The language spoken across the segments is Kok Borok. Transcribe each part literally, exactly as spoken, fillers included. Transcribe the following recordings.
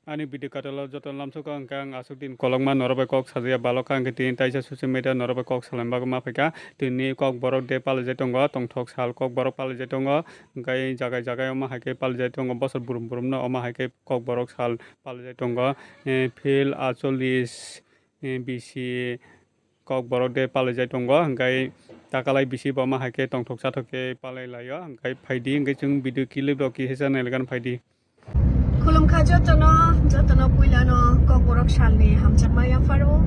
Ani video katalo joto lamsoko hwnkhe ang aswk din kolokma norok bai kok sajaya balokha, hwnkhe tini taisa social media norok bai kok salaima bagwi ma phaikha. Tini Kokborok de palaijak tongo, tongthok sal Kokborok palaijak tongo, hwnkhe jaga jaga omo hai khe palaijak tongo, bosor brum brum no omo hai khe Kokborok sal palaijak tongo. Eh, phil acholis, eh, bisi Kokborok de palaijak tongo, hwnkhe takalai bisi bo omo hai khe tongthok chathok khe palai laio, hwnkhe phaidi, hwnkhe chwng video clip rok kisa nailaikheno phaidi. Khulumkha jotono, jotono puilano Kokborok salni hamjakma yapharo.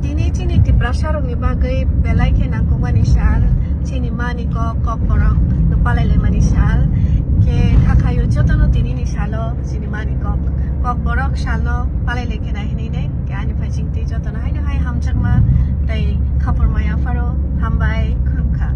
Tini chini Tiprasa rokni bagwi belai khe nangkukmani sal, chini mani kok Kokborok no palailaimani sal. Khe kha khaio jotono tinini salo chini mani kok Kokborok salno palailai khe nai hinwi nai. Khe ani phaisingtwi jotono haino hai hamjakma tei khapurma yapharo. Hambai, khulumkha.